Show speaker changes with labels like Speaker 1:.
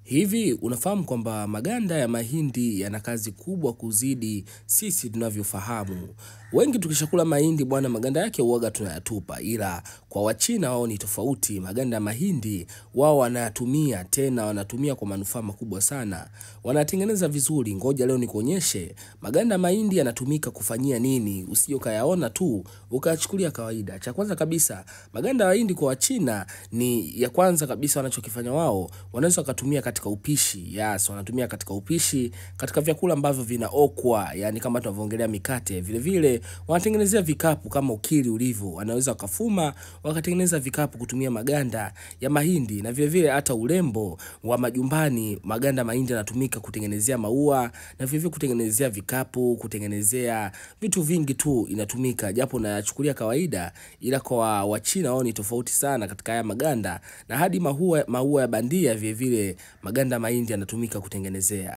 Speaker 1: Hivi unafahamu kwamba maganda ya mahindi yana kazi kubwa kuzidi sisi tunavyofahamu? Wengi tukishakula mahindi bwana, maganda yake huwaga tunayatupa, ila kwa Wachina wao ni tofauti. Maganda ya mahindi wao wanayatumia, tena wanatumia kwa manufaa makubwa sana. Wanatengeneza vizuri. Ngoja leo nikuonyeshe maganda ya mahindi yanatumika kufanyia nini, usije ukayaona tu ukayachukulia kawaida. Cha kwanza kabisa, maganda ya mahindi kwa Wachina ni ya kwanza kabisa wanachokifanya wao, wanaweza wakatumia katika upishi. Yes, wanatumia katika upishi, katika vyakula ambavyo vinaokwa, yani kama tunavyoongelea mikate. Vile vile wanatengenezea vikapu kama ukili ulivyo, wanaweza wakafuma wakatengeneza vikapu kutumia maganda ya mahindi. Na vile vile hata urembo wa majumbani, maganda ya mahindi yanatumika kutengenezea maua na vile vile kutengenezea vikapu, kutengenezea vitu vingi tu inatumika, japo nayachukulia kawaida, ila kwa Wachina wao ni tofauti sana katika haya maganda. Na hadi maua ya bandia vile vile maganda ya mahindi yanatumika kutengenezea.